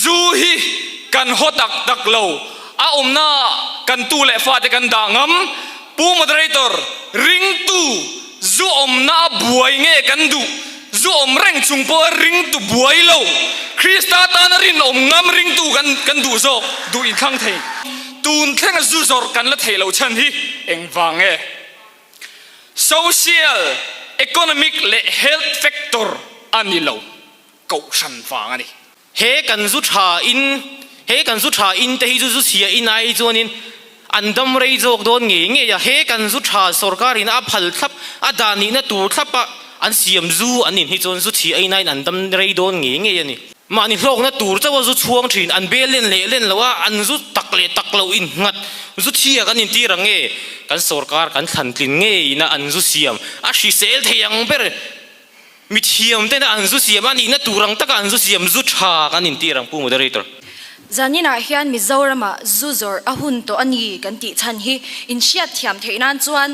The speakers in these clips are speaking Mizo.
Zu hi kan haw tak tak lo, a awmna ah kan tu leh fate kan dah ngam. Pu Moderator, ringtu zu awmna a buai nge kan duh? Zu awm reng chung pawha ringtu buai lo, Krista tana rinawm ngam ringtu kan kan duh zawk, duh inthlang thei. Tun thlenga zu zawrh kan la theih loh chhan hi engvang nge? Social, economic leh health factor a ni lo, kohhran vang a ni. He kan zu tha in, he kan zu tha in te hi chu zu chhia in ai chuanin an dam rei zawk dawn ngei ngei a, he kan zu tha sorkar in a phal thlap, a dah nihna tur thlap a an siam zu an in hi chuan zu chhia in aiin an dam rei dawn ngei ngei a ni. Mahni hlawkna tur chauh a zu chhuang thin, an bel len leh len loh a, an zu tak leh tak loh in nghat zu chhia kan intir ang nge, kan sorkar kan thlan tlin ngeiin a an zu siam a hrisel thei ang ber. Mithiam tena an zu siam a nihna tur ang taka an zu siam zu tha kan intir ang Pu Moderator. Zaninah hian Mizoramah zu zawrh a hun tawh a ni kan tih chhan hi inhriat thiam theih nan chuan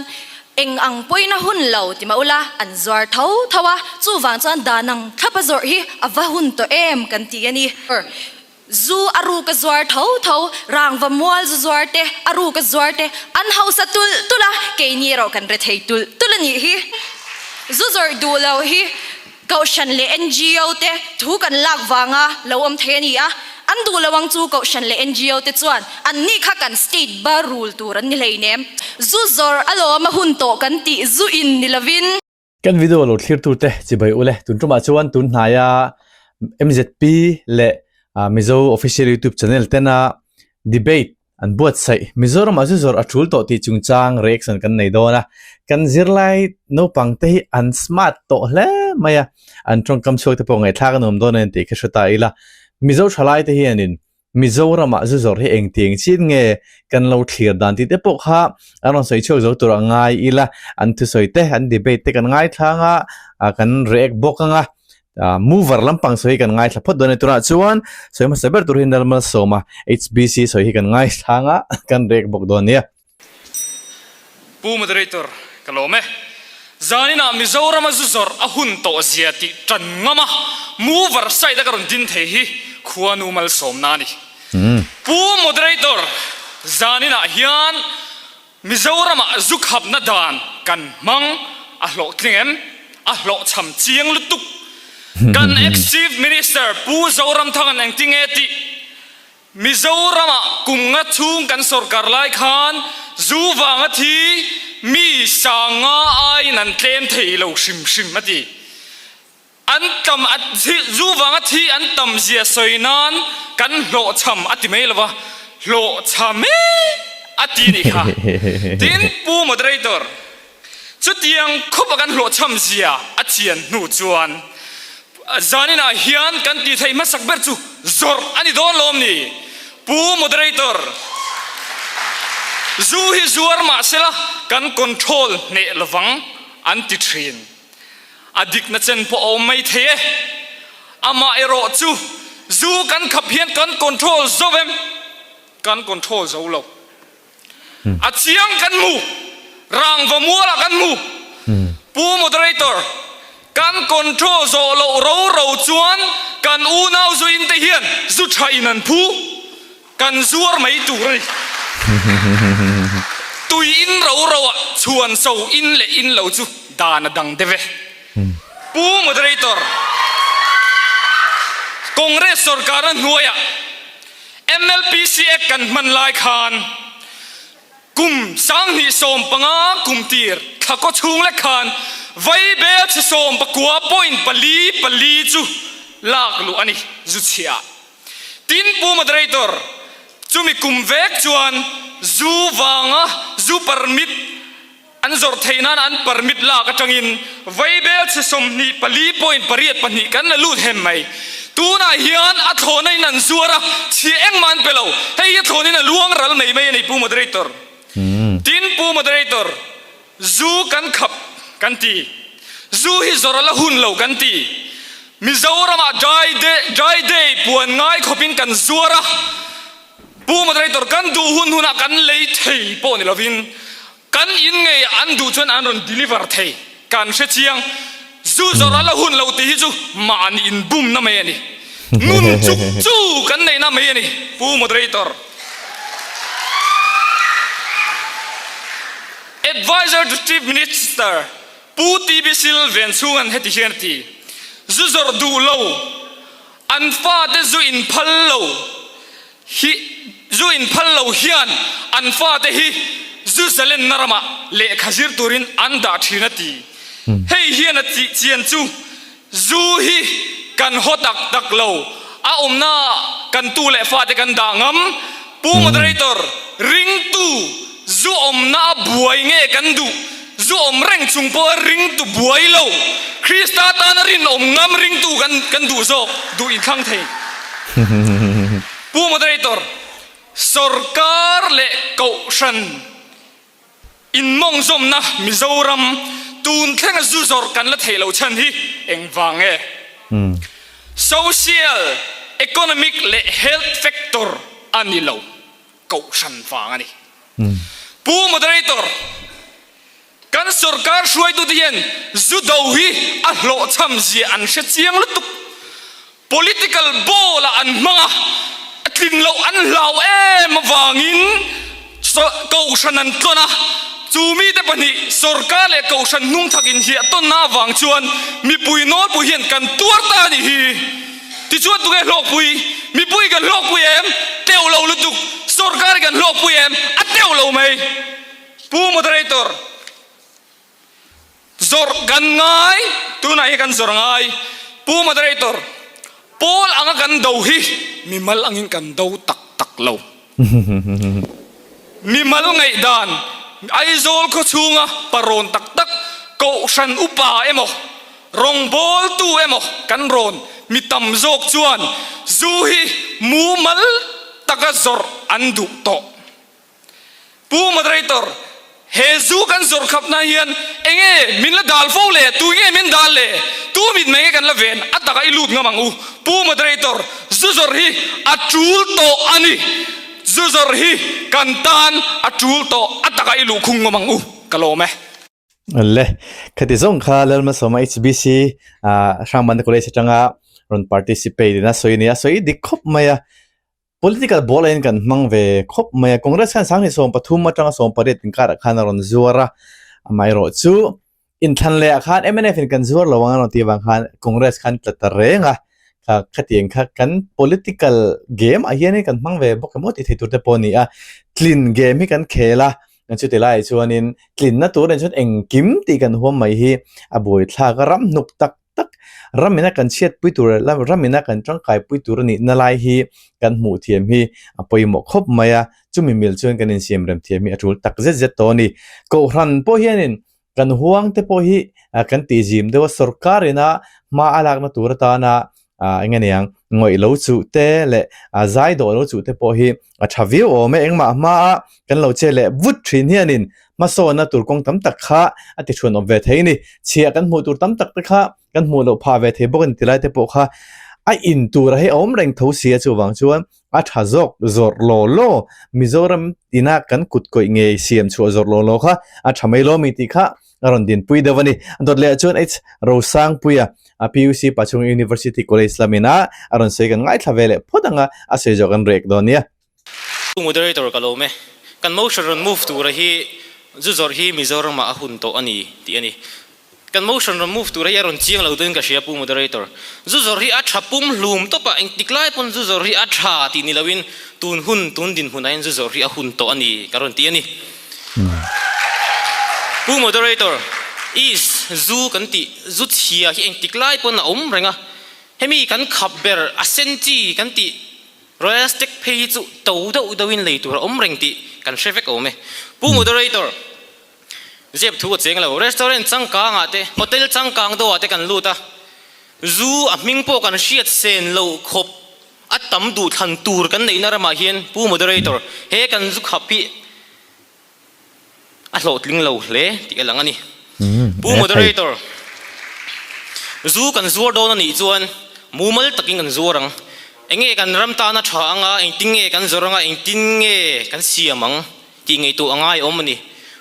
eng ang pawhin a hun lo ti mah ula an zuar tho tho a, chuvang chuan dan ang thlap a zawrh hi a va hun tawh em kan ti a ni. Zu a ruk a zuar tho tho, rangva mual zu zuar te, a ruk a zuar te an hausa tulh tulh a, keini erawh kan rethei tulh tulh a nih hi. Zu zawrh duh lo hi Kohhran leh NGO te thu kan lak vanga lo awm thei a ni a, an duh lo ang chu Kohhran leh NGO te chuan an ni kha kan state ba rul tur an ni hleinem. Zu zawrh alawm a hun tawh kan tih zu in ni lovin. Kan video lo thlirtute chibai ule tun tumah chuan tun hnaia MZP leh Mizo official YouTube channel tena debate an buatsaih Mizoramah zu zawrh a tul tawh tih chungchang reaction kan nei dawn a, kan zirlai naupang te hi an smart tawh hle mai a, an tawngkam chhuak te pawh ngaihthlak a nuam dawn a ni tih ka hre ta ila, Mizo thalai te hianin Mizoramah zu zawrh hi engtiang chin nge kan lo thlir dan tih te pawh kha an rawn sawi chhuak zo tur a ngai ila, an thusawi te, an debate te kan ngaithlang a, kan react bawk ang a, mover lampang sawi hi kan ngaithla phawt dawn a ni. Tunah chuan sawi hmasa ber tur hi Nalmalsawma HBC sawi hi kan ngaithlang a, kan react bawk dawn nia. Pu Moderator, ka lawm e. Zaninah Mizorama zu zawrh a hun tawh zia tih tan ngam a, mover side a ka rawn din thei hi khuanu malsawmna a ni. Pu Moderator, zaninah hian Mizoramah zu khapna dan kan hmang a hlawhtling em? A hlawhchham chiang lutuk. Kan ex-Chief Minister Pu Zoramthanga'n engtinge tih Mizoramah kum nga chhung kan sawrkar lai khan zu vanga thi mi sanga aiin an tlem thei lo hrim hrim a ti. An tam a zu vanga thi an tam zia sawi nan kan hlawhchham a ti mai lo va, hlawhchham e a ti nih kha. Tin, Pu Moderator, Chutiang khawpa kan hlawhchham zia a chian hnu chuan zaninah hian kan tih theih hmasak ber chu zawrh a ni dawn lawm ni? Pu Moderator, zu hi zuar mah sela kan control hneh lovang an ti thin. A dikna chen pawh a awm mai thei e. Amah erawh chu zu kan khap hian kan control zo em? Kan control zo lo. A chiang kan hmu, rangva mualah kan hmu. Pu Moderator, kan control zawh loh ro ro chuan kan unau zuin te hian zu tha in an phu, kan zuar mai tur a ni. Tui in ro ro ah chhuan so in leh in lo chu dan a dang deuh e. Pu Moderator, Congress sorkarna hnuaiah MLPC Act kan hman lai khan kum 2015 kum tir thla kaw chhung lek khan Vaibel chhe 19.44 chu lak luh a ni zu chhia. Tin Pu Moderator, chumi kum vek chuan zu vanga zu permit An zawrh theih nan an permit lak atangin Vaibel chhe 24.82 kan la lut hem mai. Tunah hian a thlawhna in an zuar a, chhia engmah an pe lo. Hei hi a thlawhna in a luang ral mai mai a ni Pu Moderator. Tin Pu Moderator, zu kan khap kan ti. Zu hi zawrh a la hun lo kan ti. Mizoramah dry day, dry day puan ngai khawpin kan zuar a. Pu Moderator, kan duh hun hunah kan lei thei pawh ni lovin Kan in ngei an duh chuan an rawn deliver thei. Kan hre chiang. Zu zawrh a la hun lo tih hi chu mahni inbumna mai a ni. Nun chuk chu kan neihna mai a ni, Pu Moderator. Adviser to Chief Minister Pu TB Silven chhunga'n heti hian a ti, Zu zawrh duh lo, an fate zu inphal lo hi zu inphal lo hian an fate hi zu zalenna ramah lehkha zir turin an dah thin a ti. Hei hian a tih chian chu Zu hi kan haw tak tak lo, a awmna kan tu leh fate kan dah ngam. Pu Moderator, ringtu zu awmna a buai nge kan duh? Zu awm reng chung pawha ringtu buai lo, Krista tana rinawm ngam ringtu kan kan duh zawk, duh inthlang thei. Pu Moderator, sorkar leh kohhran Inmawngzawmna Mizoram tun thlenga zu zawrh kan la theih loh chhan hi engvang nge? Social, economic leh health factor a ni lo, kohhran vang a ni. Pu Moderator, kan sorkar hruaitute hian zu do hi a hlawhchham zia an hre chiang lutuk. Political ball ah an hmang a, a tlin loh an hlau em avangin Kohhran an tlawn a, chu mite pahnih sorkar leh Kohhran hnungthak inhiah tawnna avang chuan mipui nawlpui hian kan tuar ta a nih hi. Tichuan tunge hlawkpui? Mipui kan hlawkpui em? Teuh lo lutuk. Sorkar hi kan hlawkpui em? A teuh lo mai. Pu Moderator. Zawrh kan ngai, tunah hi kan zawrh ngai. Pu Moderator, pawl anga kan do hi mimal angin kan do tak tak lo. Mimal ngaihdan, Aizawl khawchhunga parawn tak tak, Kohhran upa emaw, rawngbawltu emaw kan rawn mi tam zawk chuan zu hi mumal taka zawrh an duh tawh. Pu Moderator, he zu kan zawrh khapna hian enge min la dal fo le? Tu nge min dal le? Tu mit mai nge kan la ven? A takah i lut ngam ang u. Pu Moderator, zu zawrh hi a tul tawh a ni. Zu zawrh hi kan tan a tul tawh, a takah i luh khung ngam ang u. Ka lawm e. Le, khati zawng kha Lalmalsawma HBC Hrangmana College atanga rawn participate in a sawi a ni a, sawi dik khawp mai a. Political ball ah hian kan hmang ve khawp mai a, Congress khan 2013 atanga 18 inkarah khan a rawn zuar a, amaherawh chu inthlan leh ah khan mnf in kan zuar lo ang a rawn tih avang khan Congress khan tla ta reng a, kha khatiang kha kan political game ah hianin kan hmang ve bawk emaw tih theih tur te pawh a ni a, tlin game hi kan khel a, chuti laiah chuanin tlinna tur ah chuan engkim tih kan huam mai hi a buaithlak a, ram hnuk tak tak ramina kan chhiatpui tur leh ramina kan tangkaipui tur a nihna lai hi kan hmuh thiam hi a pawimawh khawp mai a, chumi mil chuan kan insiam rem thiam hi a tul tak zet zet tawh a ni. Kohhran pawh hianin kan huang te pawh hi kan tihzim deuh a, sorkar ina hma a lakna tur atana eng nge niang ngawih lo chuh te leh zai dawh lo chuh te pawh hi a tha viau awm e, engmah hmaa kan lo che leh vut thin hianin hmasawnna tur kawng tam tak kha a ti chhuanawm ve thei a ni. Chhiah kan hmuh tur tam tak te kha kan hmuh loh phah ve thei bawk a ni tilai te pawh kha a in tura hi a awm reng tho si a chuvang chuan a tha zawk zawrh law law Mizoram ina kan kut kawih ngei siam chhuah zawrh law law kha a tha mai lawmi tih kha a rawn dinpui deuh a ni. A dawt leh ah chuan H Rosangpuia a PUC Pachhung University College lamina a rawn sawi kan ngaithla ve leh phawt ang a, a sawi zawh kan rek dawn nia. Pu Moderator ka lawm e. Kan motion rawn move tura hi zu zawrh hi Mizoramah a hun tawh a ni tih a ni. Kan motion rawn move tura hi a rawn chiang lo deuhin ka hria Pu Moderator. Zu zawrh hi a tha pum hlum tawp a, engtik lai pawn zu zawrh hi a tha tih ni loin tun hun tun dinhmunah hian zu zawrh hi a hun tawh a ni ka rawn ti a ni. Pu Moderator, East zu kan tih zu chhia hi engtik lai pawn a awm reng a, hemi kan khap ber a sen chi kan tih Royal Stag phei hi chu to deuh deuhin lei tur a awm reng tih kan hre vek awm e. Pu Moderator, zep thu a cheng lo. Restaurant changkangah te, hotel changkang deuhah te kan lut a, zu a hming pawh kan hriat sen loh khawp a tam duh thlan tur kan neihna ramah hian Pu Moderator, he kan zu khap hi A hlawhtling lo hle tih a lang a ni. Pu Moderator, zu kan zuar dawn a nih chuan mumal takin kan zuar ang. Enge kan ram tana tha anga, engtin nge kan zawrh anga, engtin nge kan siam ang tih ngaihtuah a ngai awm a ni.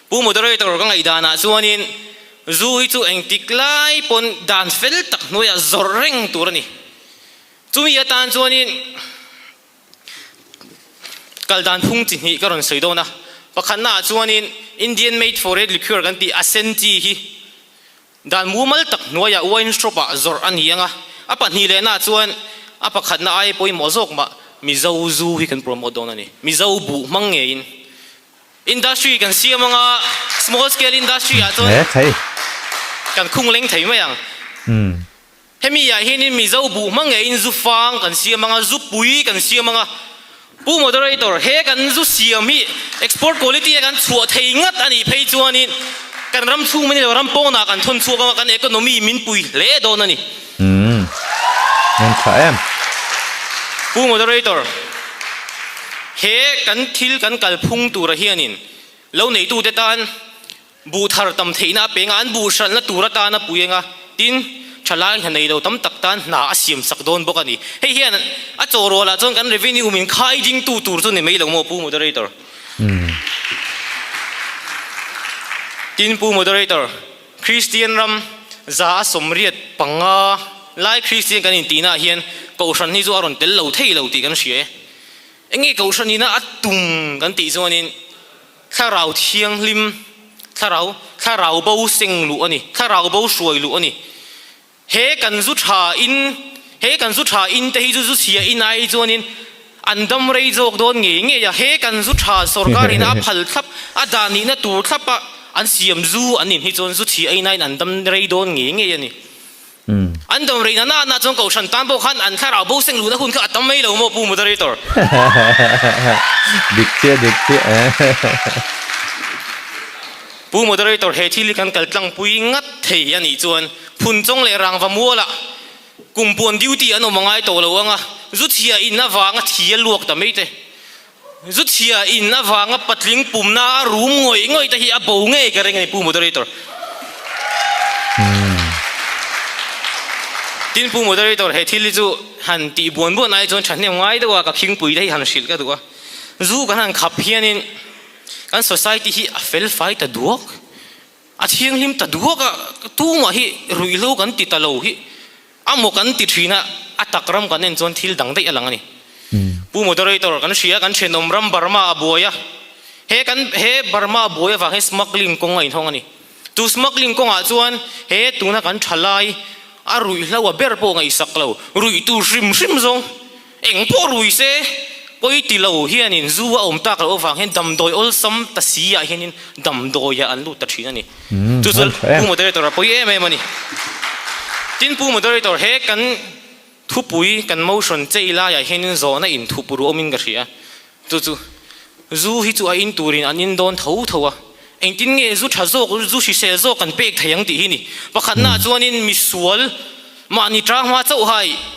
Pu Moderator, ka ngaihdanah chuanin zu hi chu engtik lai pawn dan fel tak hnuaiah zawrh reng tur a ni. Chumi atan chuanin kal dan phung chi hnih ka rawn sawi dawn a. Pakhatnaah chuanin Indian made for red liqueur kan tih a sen chi hi dan mumal tak hnuaiah wine shop ah zawrh a ni ang a. A pahnih lehnaah chuan a pakhatna ai pawimawh zawk mah Mizo zu hi kan promote dawn a ni. Mizo buh hmang ngeiin Industry kan siam anga small scale industry ah chuan kan khung leng thei mai ang. Hemi ah hianin Mizo buh hma ngeiin zu fang kan siam anga zu pui kan siam anga Pu Moderator he kan zu siam hi export quality a kan chhuah thei ngat a nih phei chuanin kan ram chhung mai ni lo ram pawnah kan thawn chhuak anga kan economy min pui hle dawn a ni. Umm nan tha em. Pu Moderator, he kan thil kan kalphung tura hianin lo neitute tan buh thar tam theihna a peng a, an buh hralhna tur atan a pui eng a, tin, thalai hna nei lo tam tak tan hna a siam sak dawn bawk a ni. Hei hian a chaw rualah chuan kan revenue min khai dingtu tur chu ni mai lo maw Pu Moderator? Tin, Pu Moderator, Kristian ram 185 lai Kristian kan intihnaah hian Kohhran hi chu a rawn tel lo thei lo tih kan hria e. Enge Kohhran ina a tum kan tih chuanin Thlarau Thianghlim, Thlarau, Thlarau bo seng luh a ni, Thlarau bo hruai luh a ni. He kan zu tha in, he kan zu tha in te hi chu zu chhia in ai chuanin an dam rei zawk dawn ngei ngei a, he kan zu tha sorkar in a phal thlap, a dah nihna tur thlap a an siam zu an in hi chuan zu chhia in aiin an dam rei dawn ngei ngei a ni. An dam rei na na na chuan kohhran tan pawh khan an thlarau bo seng luhna hun kha a tam mai lo maw Pu Moderator? Dik chiah dik chiah e. Pu Moderator he thil hi kan kal tlangpui ngat thei a nih chuan Phunchawng leh Rangva mualah kum puan duty an awm a ngai tawh lo ang a, zu chhia in avanga thi a luak ta mai te, zu chhia in avanga patling pumna a rum ngawih ngawih te hi a bo ngei ka ring a ni Pu Moderator. Tin Pu Moderator he thil hi chu han tih buan buan ai chuan thahnem ngai deuh a ka khingpui te hi han hrilh ka duh a, zu kan han khap hianin Kan society hi a fel fai ta duak, a thianghlim ta duak a, tumah hi ruihhlo kan ti ta lo hi a maw kan ti thin a, a tak ram kan en chuan thil dang daih a lang a ni. Pu Moderator, kan hria kan thenawm ram Burma a buai a, he kan he Burma a buai avang hian smuggling kawng a inhawng a ni. Chu smuggling kawngah chuan he tuna kan thalai a ruihhlo a ber pawh ngaihsak lo, ruih tur hrim hrim zawng Eng pawh rui se, pawi ti lo hianin zu a awm tak loh avang hian damdawi awlsam ta si ah hianin damdawiah an lut ta thin a ni. Chu chu Pu Moderator a pawi em em a ni. Tin Pu Moderator he kan thupui kan motion chei laiah hianin zawhna inthup ru awmin ka hria. Chu chu zu hi chu a in turin an in dawn tho tho a, engtin nge zu tha zawk, zu hrisel zawk kan pek thei ang tih hi ni. Pakhatnaah chuanin misual mahni tang hma chauhai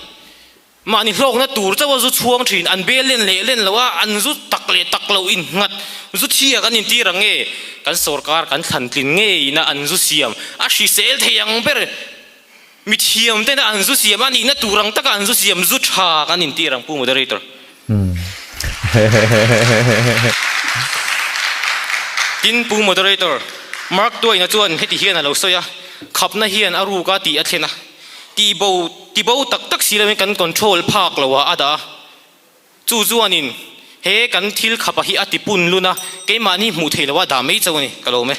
Mahni hlawkna tur chauh a zu chhuang thin, an bel len leh len loh a, an zu tak leh tak loh innghat zu chhia kan intir ang nge? Kan sorkar kan thlan tlin ngeina an zu siam a hrisel thei ang ber, mithiam tena an zu siam a nihna tur ang taka an zu siam zu tha kan intir ang Pu Moderator. Tin Pu Moderator, Mark Twain-a chuan heti hian a lo sawi a, khapna hian a ruk a tih a thlen a. Tihbo tibo tak tak si loin kan control phak lo ah a dah a, chu chuanin he kan thil khapa hi a ti pun lun a, keimahni hmuh theih loh a dah mai chauh a ni, ka lawm e.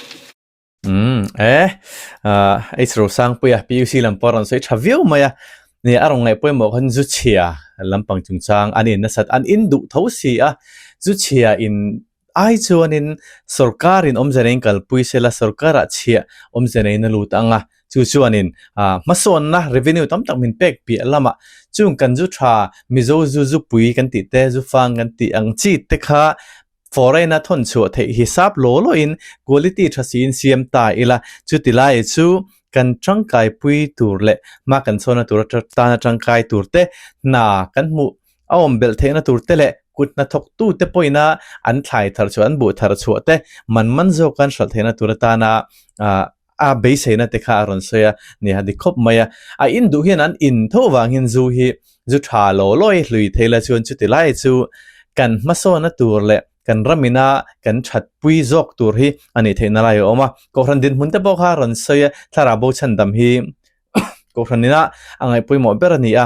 Umm e, ah H Rosangpuia PUC lam pawh a rawn sawi tha viau mai a, nia a rawn ngaih pawimawh khan zu chhia lampang chungchang an in nasat an in duh tho si a, zu chhia in Ai chuanin sorkarin awmze neiin kalpui sela sorkarah chhiah awmze neiin a lut ang a, chu chuanin hmasawnna revenue tam tak min pek piah lamah chung kan zu tha Mizo zu zupui kan tih te zu fang kan tih ang chi te kha foreign a thawn chhuah theih hisap law lawin quality tha siin siam ta ila chuti lai chu kan tangkaipui tur leh hma kan chhawna tur atana tangkai tur te hna kan hmuh A awm belh theihna tur te leh kut hnathawktu te pawhin a an thlai thar chhuah, an buh thar chhuah te man man zawk an hralh theihna tur atana a beiseina te kha a rawn sawi a ni a dik khawp mai a. A in duh hian an in tho vang hian zu hi zu tha law lawi hlui thei la chuan chuti lai chu kan hmasawnna tur leh kan ramina kan thatpui zawk tur hi a nih theihna lai a awm a. Kohhran dinhmun te pawh kha a rawn sawi a, thlarau bo chhandam hi Kohhran ina a ngaih pawimawh ber a ni a.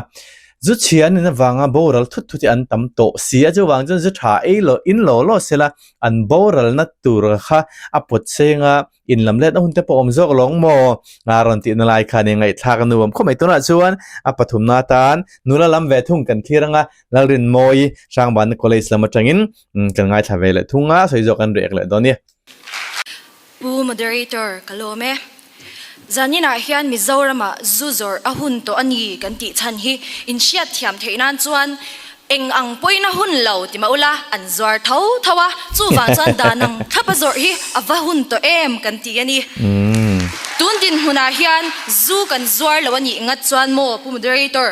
Zu chhia an in avanga boral thut thut hi an tam tawh si a, chuvang chuan zu tha ei lo in law law sela an boralna tur kha a pawt seng a, in lam let a hun te pawh awm zawk lawng maw? A rawn tihna lai khan i ngaihthlak a nuam khawp mai. Tunah chuan a pathumna atan nula lam ve thung kan thlir anga Lalrinmawi Hrangbana College lam atangin kan ngaithla ve leh thung a, sawi zawk an riak leh dawn a ni. Pu Moderator, ka lawm e. Zaninah hian Mizoramah zu zawrh a hun tawh a ni kan tih chhan hi in hriat thiam theih nan chuan eng ang pawina hun lo ti mah ula an zuar tho tho a, chuvang chuan dan ang thlapa zawrh hi a va hun tawh em kan ti a ni. Tun dinhmunah hian zu kan zuar lo a nih ngat chuan maw Pu Moderator,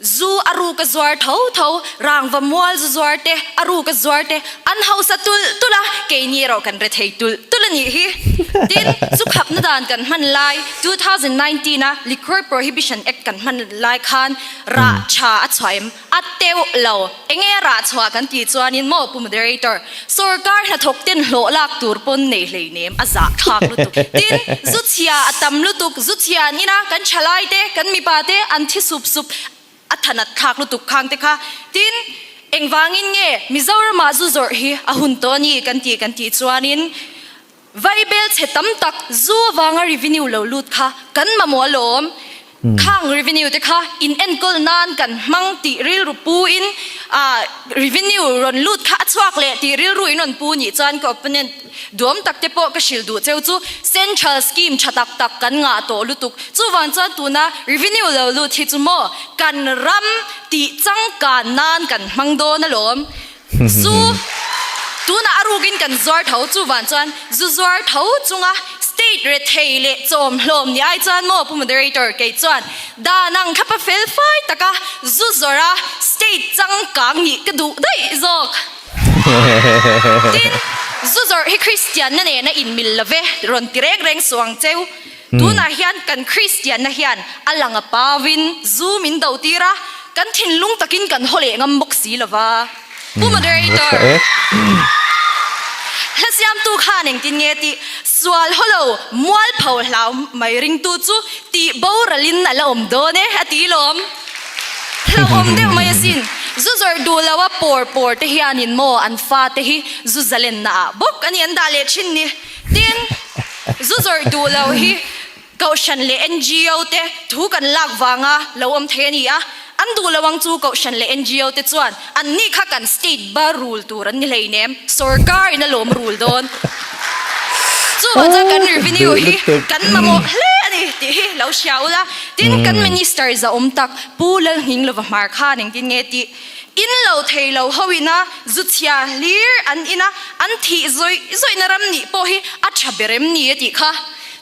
Zu a ruk a zuar tho tho, rangva mual zu zuar te, a ruk a zuar te, an hausa tulh tulh a, keini erawh kan re thei tulh tulh a nih hi. Tin, zu khapna dan kan hman lai, 2019 a Liquor Prohibition Act kan hman lai khan rah tha a chhuah em? A teuh lo. Enge a rah chhuah kan tih chuanin maw Pu Moderator, sorkar hnathawk ten hlawh lak tur pawn nei hleinem a zah thlak lutuk. Tin, zu chhia a tam lutuk, zu chhia an in a, kan thalai te, kan mipa te an thi sup sup a thanat thlak lutuk khang te kha. Tin, engvangin nge Mizoramah zu zawrh hi a hun tawh a ni kan tih kan tih chuanin, Vaibel chhe tam tak zu avanga revenue lo lut kha kan mamawh alawm. Khang revenue te kha in enkawl nan kan hmang tih rilru pu in revenue rawn lut kha a chhuak leh tih rilru in rawn pu nih chuan ka opponent duam tak te pawh ka hrilh duh cheu chu central scheme tha tak tak kan ngah tawh lutuk. Chuvang chuan tuna revenue lo lut hi chu maw kan ram tih changkan nan kan hmang dawn alawm. Zu tunah a rukin kan zuar tho, chuvan chuan zu zuar tho chunga state rethei leh chawm hlawm ni ai chuan maw Pu Moderator kei chuan dan ang thlapa fel fai taka zu zawrha state changkang nih ka duh daih zawk. Tin, zu zawrh hi Kristianna nena inmil love rawn ti reng reng suh ang cheu. Tunah hian kan Kristianna hian a lang a pawin zu min do tir a, kan thinlung takin kan haw leh ngam bawk si lo va. Pu Moderator, hla siamtu khan engtin nge tih sual haw lo mualpho hlau mai ringtu chu tih boralin a la awm dawn e a ti lawm. Hlauhawm deuh mai asin. Zu zawrh duh lo a pawr pawr te hianin maw an fate hi zu zalenna ah bawk a ni an dah leh thin ni. Tin, zu zawrh duh lo hi Kohhran leh ngo te thu kan lak vanga lo awm thei a ni a, an duh lo ang chu Kohhran leh ngo te chuan an ni kha kan state ba rul tur an ni hleinem, sorkar in a lawm rul dawn. Chuvang chuan kan revenue hi kan mamawh hle a ni tih hi lo hria ula. Tin, kan minister zahawm tak Pu Lalnghinglova Hmar khan engtin nge tih In lo thei lo ho ina zu chhia hlir an in a, an thih zawih zawihna ram nih pawh hi a tha ber em ni a tih kha.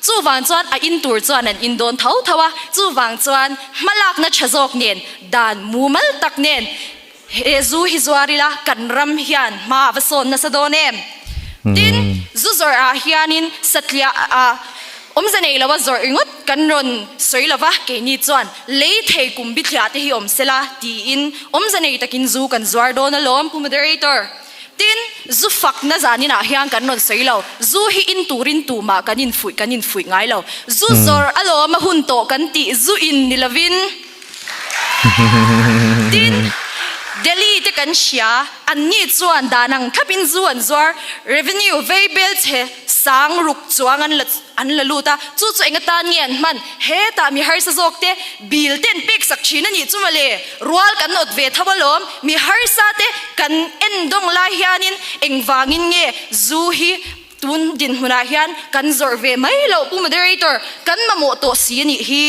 Chuvang chuan a in tur chuan an in dawn tho tho a, chuvang chuan hmalakna tha zawk nen, dan mumal tak nen he zu hi zuar ila kan ram hian hma a va sawn nasa dawn em? Tin, zu zawrh ah hianin satliah ah awmze nei lo a zawrh ringawt kan rawn sawi lo va, keini chuan Lei thei kum bithliah te hi awm sela tiin awmze nei takin zu kan zuar dawn alawm Pu Moderator. Tin, zu fakna zaninah hian kan rawn sawi lo. Zu hi in turin tumah kan infuih kan infuih ngai lo. Zu zawrh alawm a hun tawh kan tih zu in ni lovin. Tin, Delhi te kan hria, anni chuan dan ang thlapin zu an zuar, revenue vei bel chhe sang ruk chuang an la An la lut a, chu chu eng atan nge an hman? Hetah mi harsa zawk te bill te an pek sak thin a nih chu mawle, rual kan awt ve tho alawm, mi harsa te kan en dawng lai hianin engvangin nge zu hi tun dinhmunah hian kan zawrh ve mai loh Pu Moderator, kan mamawh tawh si a nih hi.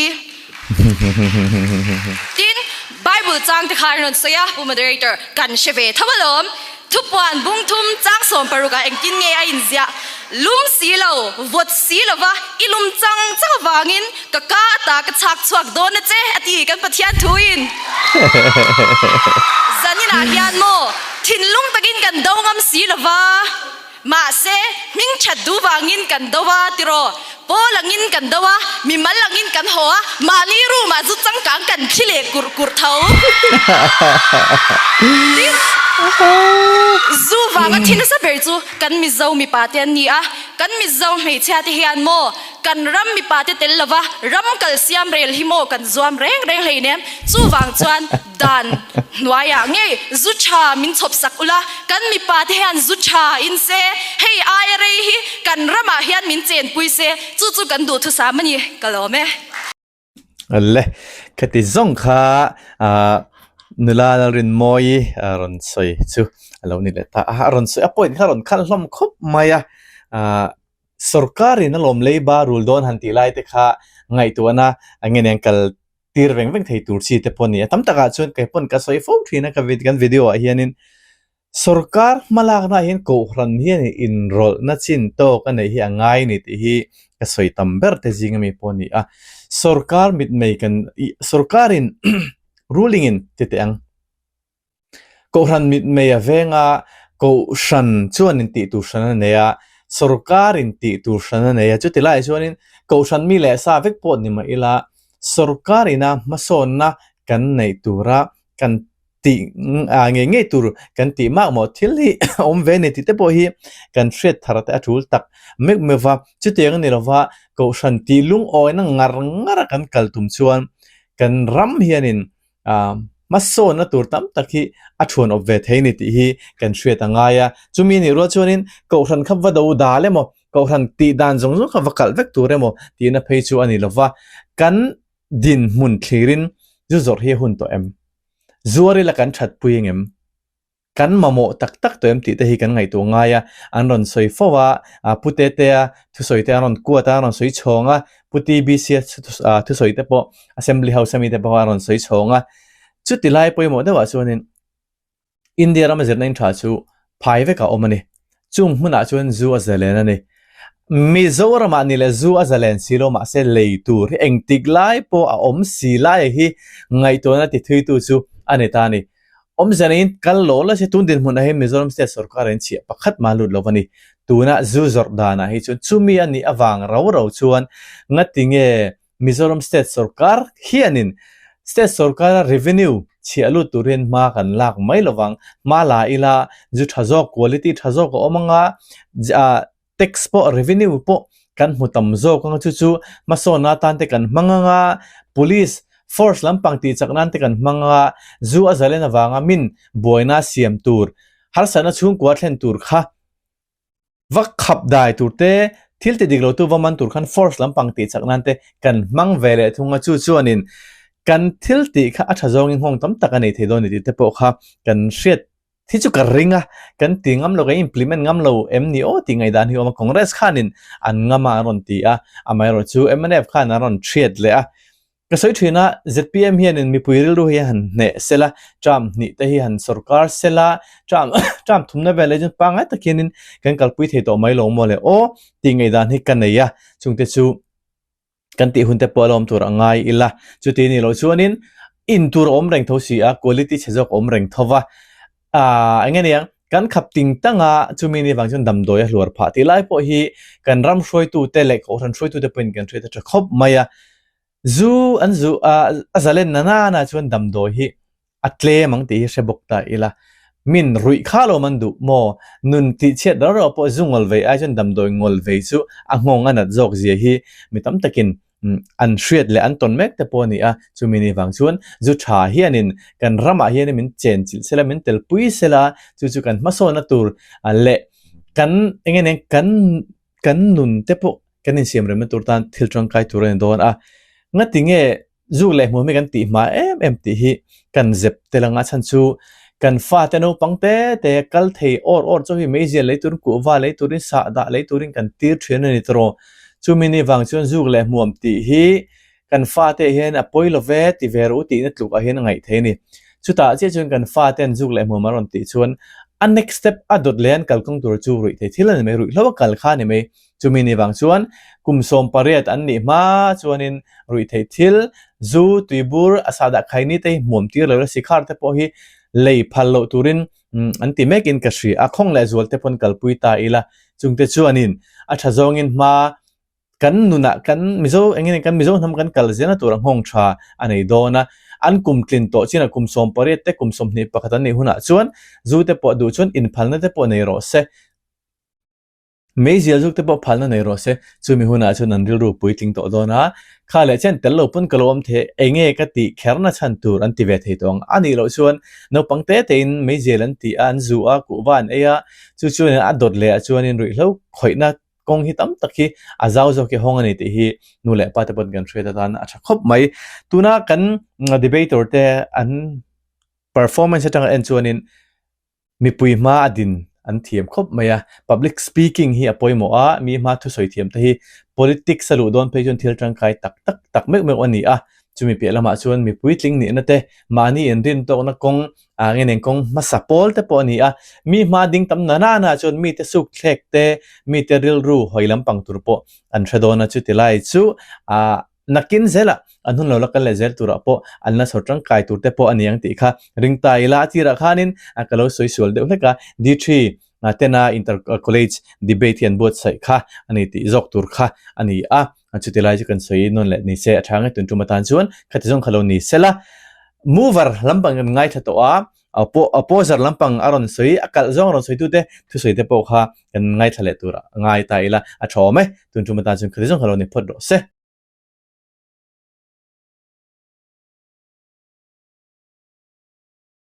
Tin, Bible chang te kha an rawn sawi a, Pu Moderator, kan hre ve tho alawm. Thupuan bungthum chang 60 ah engtin nge a inziah? Lum si lo, vawt si lova, i lum chang chang avangin ka ka ata ka chhak chhuak dawn a che, a ti kan Pathian thuin. Zaninah hian maw, thinlung takin kan do ngam si lova. Mahse, hming that duh vangin kan do a tiraw? Pawl angin kan do a, mimal angin kan haw a, mahni room ah zu changkang kan thli leh kurh kurh tho. Tin, zu vanga thi nasa ber chu kan Mizo mipa te an ni a, kan Mizo hmeichhia te hian maw? Kan ram mipate tel lova ram kal siam rel hi maw kan zuam reng reng hleinem. Chuvang chuan dan hnuaiah ngei zu tha min chhawp sak ula, kan mipate hian zu tha in se, hei aia rei hi kan ramah hian min chenpui se, chu chu kan duhthusam a ni, ka lawm e. Le, khati zawng kha nula Lalrinmawii rawn sawi chu a lo ni leh ta a, a rawn sawi a point kha a rawn khalh hlawm khawp mai a, sorkarin a lawm leiba rul dawn han tih lai te kha ngaihtuahna eng nge nen kal tir veng veng thei tur chi te pawh a ni a, tam takah chuan kei pawn ka sawi fo thin a ka kan video ah hianin Sorkar hmalakna ah hian Kohhran hian inrawlhna chin tawk a neih hi a ngai a ni tih hi ka sawi tam ber te zing ami pawh a ni a. Sorkar mitmei kan ih sorkarin ruling in ti teh ang. Kohhran mitmei a veng a, Kohhran chuan in tih tur hran a nei a, sorkarin tih tur hran a nei a. Chuti laiah chuanin Kohhran mi leh sa vek pawh ni mah ila sorkar ina hmasawnna kan neih tura kan tih ah ngei ngei tur kan tih mak maw thil hi a awm ve a ni tih te pawh hi kan hriat thar te a tul tak meuh meuh va chutiang a ni lova kohhran tih lungawina ngar ngar a kan kal tum chuan kan ram hianin ah hmasawnna tur tam tak hi a thuan awp ve thei a ni tih hi kan hriat a ngai a chumi nih rual chuanin kohhran kha va do dal emaw kohhran tih dan zawng zawng kha va kalh vek tur emaw tihna phei chu a ni lova kan Dinhmun thlirin zu zawrh hi a hun tawh em? Zuar ila kan that pui ang em? Kan mamawh tak tak tawh em tih te hi kan ngaihtuah ngai a, an rawn sawi fo a, Pu Tetea thusawi te an rawn kuat a, an rawn sawi chhawng a, Pu TBC-a thusawi te pawh Assembly House ami te pawh a rawn sawi chhawng a. Chuti lai pawimawh deuhah chuanin India rama zirna in tha chu phai vek a awm a ni. Chung hmunah chuan zu a zalen a ni. Mizoramah ni leh zu a zalen si lo mahse lei tur hi engtik lai pawh a awm si lai hi ngaihtuahna ti thuitu chu a ni ta a ni. Awmzia neiin kal lo la se tun dinhmunah hian Mizoram State sorkar in chhiah pakhat mah lut lo a ni. Tuna zu zawrh danah hi chuan chumi a nih avang rau rau chuan ngati nge Mizoram State sorkar hianin State sorkara revenue chhiah lut tur hian hma kan lak mai lovang. Hma la ila zu tha zawk, quality tha zawk a awm anga, tax pawh revenue pawh kan hmu tam zawk anga chu chu hmasawnna atan te kan hmang anga, police force lampang tih chak nan te kan hmang anga, zu a zalen avanga min buaina siam tur, harsatna chhungkua thlen tur kha Va khap dai tur te, thil ti dik lo tu va man tur khan force lampang tih chak nan te kan hmang ve leh thung a, chu chuanin kan thil tih kha a tha zawngin nghawng tam tak a nei thei dawn ni tih te pawh kha kan hriat hi chu ka ring a, kan ti ngam lo, kan implement ngam lo em ni aw tih ngaihdan hi a awm a, Congress khanin an ngam a an rawn ti a, amaherawhchu mnf khan an rawn hriat leh a. Ka sawi thin a, zpm hianin mipui rilru hi han hneh sela, term hnih te hi han sorkar sela, term term thumna vel ah chuan pangngai tak hianin kan kalpui thei tawh mai lo maw le aw tih ngaihdan hi ka nei a, chungte chu kan tih hun te pawh a la awm tur a ngai ila, chuti nih loh chuanin in tur a awm reng tho si a, quality chhe zawk a awm reng tho va, aah eng nge niang kan khap ting tang a, chumi ni vang chuan damdawi a hluar phah tih lai pawh hi kan ram hruaitute leh kohhran hruaitute pawhin kan hriat a tha khawp mai a. Zu an zu a a zalen na nana chuan damdawi hi a tlem ang tih hi hre bawk ta ila. Min ruih kha lo man duh maw? Nun tih chhiat rau rau pawh zu ngawl vei ai chuan damdawi ngawl vei chu a nghawng a nat zawk zia hi mi tam takin an hriat leh an tawn mek te pawh a ni a. Chumi ni vang chuan zu tha hianin kan ramah hianin min chenchilh sela, min telpui sela, chu chu kan hmasawnna tur leh kan eng nge nen kan kan nun te pawh kan insiam remna tur tan thil tangkai tur a ni dawn a, ngati nge zuk leh hmuh hi kan tih hma em em tih hi kan zep tel anga chhan chu kan fate naupang te te kal thei awr awr chauh hi meizial lei turin kuhva lei turin sahdah lei turin kan tir thian a ni tawh chumi ni vang chuan zuk leh hmuam tih hi kan fate hian a pawi lo ve ti ve rawh u tihna tluk ah hian a ngaih thei a ni. Chutah chiah chuan kan fate an zuk leh hmuam a rawn tih chuan a next step a dawt leh an kalkawng tur chu ruih thei thil a ni mai, ruihhlo a kal kha a ni mai. Chumi ni vang chuan kum 18 an nih hma chuanin ruih theih thil, zu, tuibur, a sahdah khaini te hi hmuam tir lo la sikhar te pawh hi lei phal loh turin an ti mekin ka hria a, khawng leh zual te pawn kalpui ta ila chungte chuanin a tha zawngin hma kan nunah kan Mizo eng nge kan Mizo hnam kan kal zelna tur a nghawng tha a nei dawn a, an kum tlin tawh chinah kum 18 te kum 21 an neih hunah chuan zu te pawh duh chuan inphalna te pawh nei rawh se. Meizial zuk te pawh phalna nei rawh se, chumi hunah chuan an rilru puitling tawh dawn a, kha leh chen tel lo pawn ka lo awm thei, enge ka tih kherna chhan tur an ti ve thei tawh ang. A nih loh chuan naupang te tein meizial an ti a, an zu a, kuhva an ei a, chu chuanin a dawt leh ah chuanin ruihhlo khawihna kawng hi tam tak hi a zau zawk hi hawng a ni tih hi nu leh pa te pawn kan hriat atan a tha khawp mai. Tuna kan debater te an performance atanga en chuanin Mipui hma a din an thiam khawp mai a, public speaking hi a pawimawh a, mi hma thusawi thiam te hi politics a luh dawn phei chuan thil tangkai tak tak tak meuh meuh a ni a, chumi piah lamah chuan mipui tling nihna te, mahni inrin tawkna kawng ah nge nen kawng hmasa pawl te pawh a ni a, mi hma ding tam na nana chuan mite suk thlek te, mite rilru hawi lampang tur pawh an hre dawn a, chuti lai chu ah. Nakin zelah an hun lo la kal leh zel turah pawh an la chhawr tangkai tur te pawh a ni ang tih kha ring ta ila. A tirah khanin ka lo sawi sual deuh hlek a, D3 tena inter college debate hi an buatsaih kha a ni tih zawk tur kha a ni a. Chuti lai chu kan sawi nawn leh ni se a tha nge tun tum atan chuan khati zawng kha lo ni sela. Mover lampang kan ngaithla tawh a, opposer lampang a rawn sawi, a kalh zawng a rawn sawitute thusawi te pawh kha kan ngaithla leh turah ngai ta ila a tha awm e. Tun tum atan chuan khati zawng kha lo ni phawt rawh se.